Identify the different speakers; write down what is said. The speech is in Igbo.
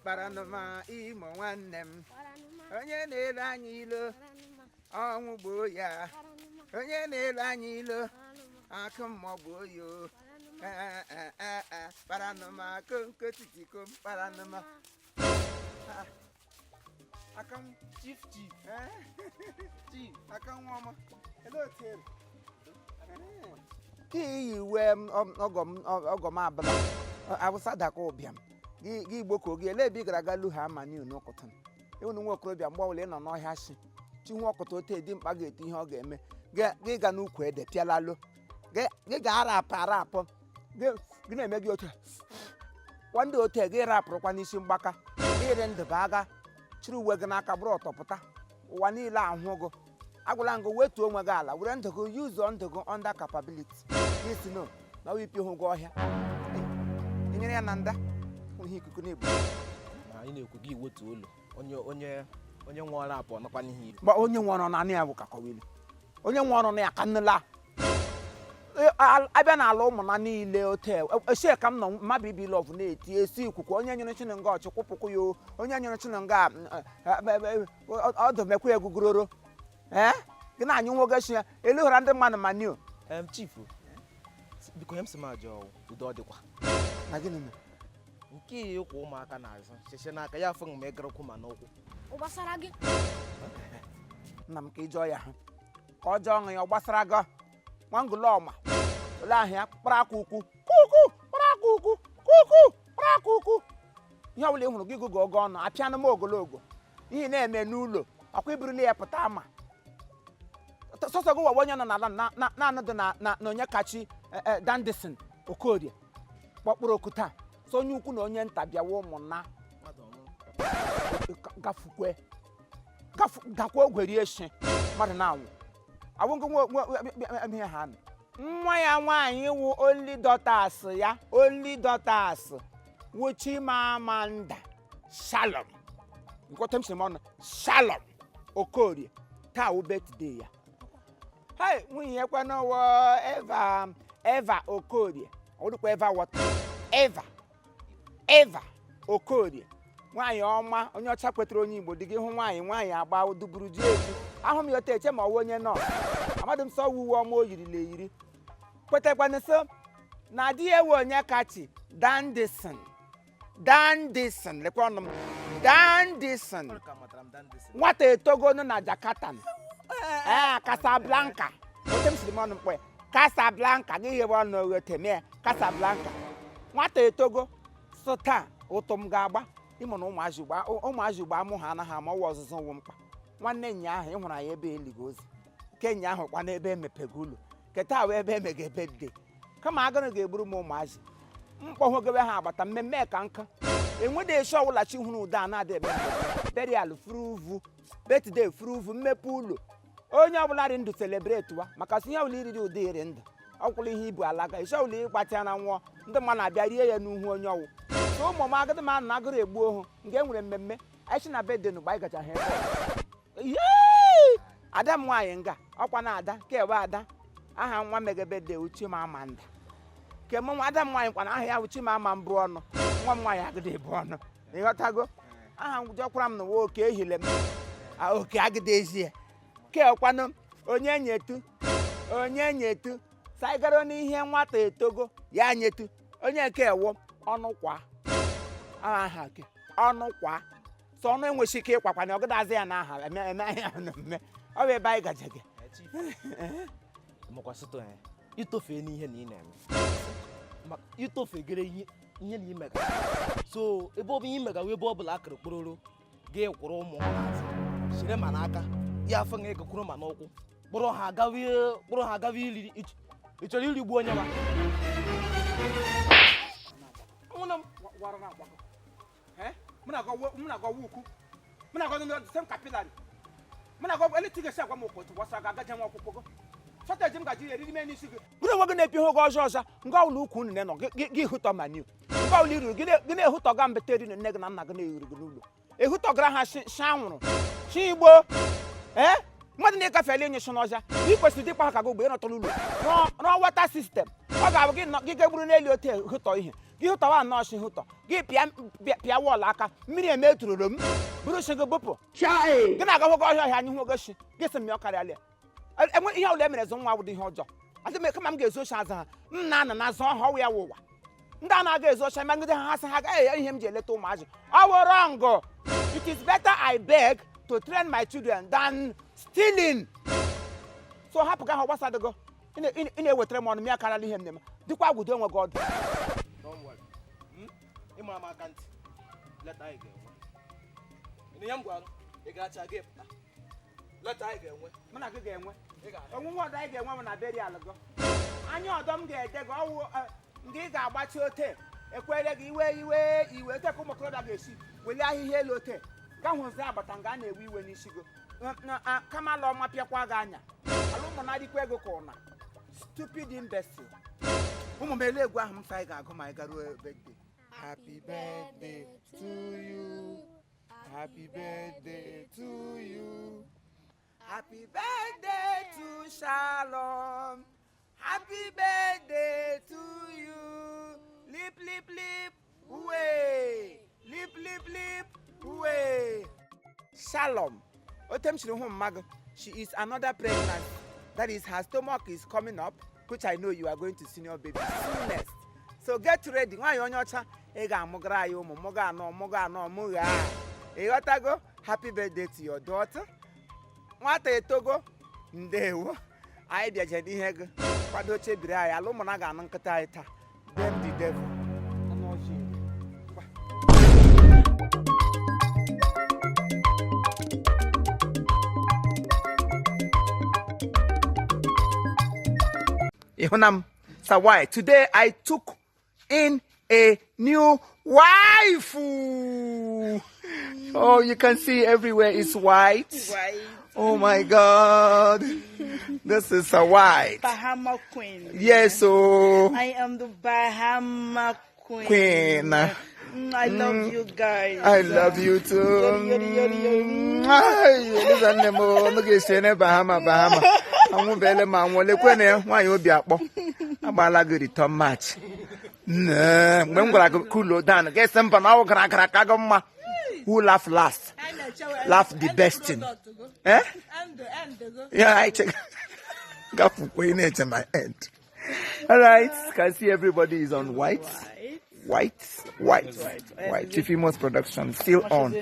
Speaker 1: Kparanụma Imo nwanne m, onye na-elu anyị ilo, ọnwụ gbuo ya. Onye na-elu anyị ilo, akụ mmụọ gbuo ya o. Ee, ee, ee, ee, kparanụma konko titikom kparanụma. Ah, aka m.
Speaker 2: Chief, chief.
Speaker 1: Eh?
Speaker 2: Chief.
Speaker 1: Aka nwa ọma, elee otu ere ka iyi uwe m, ọgọ m, ọgọ m abụla awụsa dakwa ụbịam gị gị gboko gị. Elee ebe ị gara aga lu ha ama n'ihu n'ụkụtụ ịhụ na nwa okorobịa, mgbe ọbụla ị nọ n'ọhịa shi chi hụ ọkụtụ ote dị mkpa ga-eto ihe ọ ga-eme gị, gị ga n'ukwu ede pịalalụ gị, gị ga-arapụ arapụ gị, gị na-eme gị otu a. Kwa ndị otu a gị rapụrụkwa n'isi mgbaka gị rị ndụ bụ agha chịrị uwe gị n'aka bụrụ ọtọpụta ụwa niile ahụ gị. Agwala ngụ wetuo onwe gị ala, were ndụ gị yuzuo ndụ gị under capability gị si no na ọ ipi hụ gị ọhịa enyere ya na nda hụ ihe ikuku na-ebu.
Speaker 2: Ma anyị na-ekwu gị wetu ụlọ onye nwe ọrụ apụ nọkwa n'ihe ilu.
Speaker 1: Gba onye nwe ọrụ naanị ya bụ ka kọwelu onye nwe ọrụ na ya ka nnela abịa n'ala ụmụna niile ote esi ka m nọ mmadụ ibi love na-eti esi ikuku onye nyere chinenga ọchị kwụpụkwụ ya o, onye nyere chinenga ọdụ mekwa ya egugororo ee gị na-anyụ nwoke shi ya elughara ndị mmadụ ma nio.
Speaker 2: Chief, biko, ihe m sị m ajọ udo ọ dịkwa?
Speaker 1: Na gịnị mere?
Speaker 2: Nke ịkwụ ụmụaka n'azụ cheche n'aka ya afọ ma ịgarakwu ma n'ụkwụ.
Speaker 3: Ọ gbasara gị?
Speaker 1: Nna m, ka ị jụọ ya ha ka ọ jọọ ọṅụ ya ọ gbasara gị. Nwangụlọma ole ahụ ya kpara akwa ukwu kuku, kpara akwa ukwu kuku, kpara akwa ukwu. Ihe ọbụla ị hụrụ gị gụgụ oge ọnụ apịanụ m ogologo ihe na-eme n'ụlọ ọkwa iburula ya pụta ama sọsọ gị wawa onye nọ n'ala naanị dị na onye kachi Dandison Okorie kpọkpụrụ oku taa so onye ukwu na onye nta bịawa ụmụnna
Speaker 2: mmadụ ọnwụ
Speaker 1: gafukwe gakwa ogwe rie shi mmadụ na-anwụ awụgo ihe ha nọ nwa ya nwaanyị wụ only daughters ya, only daughters wụ Chimamanda Shalom nkwọta m siri m ọnụ Shalom Okorie. Taa wụ birthday ya. Hai, nwunye ya kwanụ wụ Eva, Eva Okorie. Ọ dịkwa Eva water, Eva, Eva Okorie, nwaanyị ọma, onye ọcha kwetara onye Igbo dị gị hụ nwaanyị nwaanyị agba duburu ji eju ahụ m ya otu eche ma ọ wụ onye nọ amadị m sọ uwe ọma o yirila eyiri kwetakwana so na di ya ewe onye kachi Dandison, Dandison, lekwa ọnụ m, Dandison.
Speaker 2: Ọ ka matara m Dandison.
Speaker 1: Nwata etogonu na Jakarta, ee, Casablanca. Ote m siri m ọnụ mkpọ ya Casablanca gị ghewe ọnụ oghe teme Casablanca. Nwata etogo so taa ụtụ m ga-agba ịmụ na ụmụazị ugbo amụ ha anaghị ama ọwa ọzụzụ wụ mkpa. Nwanne nya ahụ ị hụrụ anyị ebe eligo ozi kenya ahụ kwa n'ebe emepego ụlọ keta wee ebe emega ebe dị kama agụrụ ga-egburu m ụmụazị mkpọhụgobe ha agbata mmemme ka nka enwede esi ọbụla chi hụrụ ụda a na-adị eme burial furuvu, birthday furuvu, mmepe ụlọ onye ọbụla dị ndụ celebrate wa maka sị ihe ọbụla iriri ụdị iri ndụ ọkwụla ihe ibu alaga isi ọbụla ịgbatịa na nwụọ ndị mmadụ na-abịa rie ya n'uhu onye ọwụ so ụmụ m agadi m anụ na agụrụ egbu ohu nke e nwere mmemme anyị si na bedenu mgbe anyị gacha ha ebe yee ada m nwaanyị nga ọkwa na ada kewe ada aha nwa megabede Chimamanda ke mụ nwa ada m nwaanyị kwana aha ya bụ Chimama mbụ ọnụ nwa m nwaanyị agadi ebu ọnụ ịghọtago aha m jọkwara m n'ụwa oke ehile m a, oke agidi ezie kekwanụ onye nyetu onye nyetu saigaro n'ihe nwata etogo ya nyetu onye nke ewo ọnụ kwa aha ke ọnụ kwa so ọnụ enweghị ike ịkwakwana ọgụdazi ya n'aha eme eme ya mme ọ bụ ebe anyị gaje gị.
Speaker 2: Makwasịtụ ya itofee n'ihe na ị na-eme maka itofegere ihe ihe na imega so ebe ọ bụ ihe imega wee ebe ọ bụla akịrị kpororo gị kwụrụ ụmụ n'azụ chịrị ma n'aka ya afọ nga ịgakwuru ma n'ụkwụ kpụrụ ha agawa iriri ị chọrọ irigbu onye ma
Speaker 1: Nwụna m wara na agbakọ. Eh? Mụ na gị ọwụ ukwu. Mụ na gị nọ the same capillary. Mụ na gị eleti ga-esi agwa m okwu otu gbasara gị agaje nwa akwụkwọ gị. Shọteji m gaji eriri mee n'isi gị. Gụrụ onwe gị na-epi ihe oge ọzọ ọzọ nga ụlọ ukwu unu nọ gị hụtọ ma niu. Nga ụlọ iruru gị na-ehụtọ ga mbete eri na nne gị na nna gị na-ehuru gị n'ụlọ. Ehụtọgara ha shi anwụrụ shi igbo ee mmadụ na-egafele enye shi n'ọzọ ị kwesịrị dịkpa ha ka gị mgbe ị nọtọ n'ụlọ rụọ water system ọ ga-abụ gị gị gagburu n'elu otu hụtọ ihe. Gị hụtọwa nnọọ shi hụtọ gị pịa pịa wọọlụ aka mmiri eme tururu m bụrụ shi gị bụpụ gị na-aga nwoke ọhịa ọhịa anyị hụ oge shi gị sị m ya ọ karịala ya. Enwe ihe ọbụla e mere zụ nwa wụdị ihe ọjọọ. Adị m kama m ga-ezu oshi azụ ha, m na-anọ na azụ ọha ọwụ ya wụ ụwa. Ndị a na-aga ezu oshi magide ha, ha sị ha agaghị ihe m ji eleta ụmụazị. Ọ wụ wrong. It is better I beg to train my children than stealing. So hapụ ga ha gbasadịgo. Ị na-ewetara m ọnụ m ya karịala ihe m na-eme. Dịkwa gwudo onwe gị ọdụ.
Speaker 2: Don't worry. Ịmara m aka ntị. Leta anyị ga-enwe. Ị ihe m gwara ị ga-acha gị pụta. Leta anyị ga-enwe.
Speaker 1: Mụ na gị ga-enwe.
Speaker 2: Ị ga-ahụ.
Speaker 1: Onwunwe ọdọ anyị ga-enwe m na burial gị. Anya ọdọ m ga-ede gị ọwụ nga ị ga-agbachi ote ekwere gị iwe iwe iwe ote ka ụmụ okorobịa ga-esi welie ahịhịa elu ote ga hụzi agbata nga a na-ewe iwe n'isi gị. Kama ala ọma pịakwa gị anya ala ụmụ na-adịkwa ego ka ụna. Stupid imbecile. Ụmụ m ele egwu ahụ m sị anyị ga-agụ ma anyị garuo birthday. Happy birthday to you. Happy birthday to you. Happy birthday to Shalom. Happy birthday to you. Lip, lip, lip, hooray. Lip, lip, lip, hooray. Shalom. Otem shiri hụ mma gị. She is another pregnancy. That is, her stomach is coming up, which I know you are going to senior baby soonest. So get ready. Nwaanyị onye ọcha, ị ga-amụgara anyị ụmụ mụga anọ mụga anọ mụgha. Ị ghọtago? Happy birthday to your daughter. Nwata etogo. Ndewo. Anyị bịaje n'ihe gị. Kwado chebiri anyị ala ụmụ na ga-anụ nkịta anyị taa. Dem the devil. Anụ ọjọọ iri. Ngwa. Ihunam Sawai. Today I took in a new wife. Oh, you can see everywhere is white.
Speaker 3: White.
Speaker 1: Oh my God. This is a white.
Speaker 3: Bahama Queen.
Speaker 1: Yes, oh
Speaker 3: I am the Bahama Queen.
Speaker 1: Queen.
Speaker 3: I love you guys.
Speaker 1: I love you too.
Speaker 3: Yori, yori, yori, yori.
Speaker 1: Ay, Eliza nne m o, ga-esi ene Bahama Bahama. Anwụbeele m anwụ lekwe na ya nwaanyị obi akpọ. Agbaala gị return match. Nne, mgbe m gwara gị cool down, gị sị mba na ọ gara gara ka gị mma. Who laugh last? Laugh the best thing. Eh? Yeah, I check. Gafukwe ị na-eche my end. All right, can see everybody is on white. White, white, white. Chief Imo's production still on.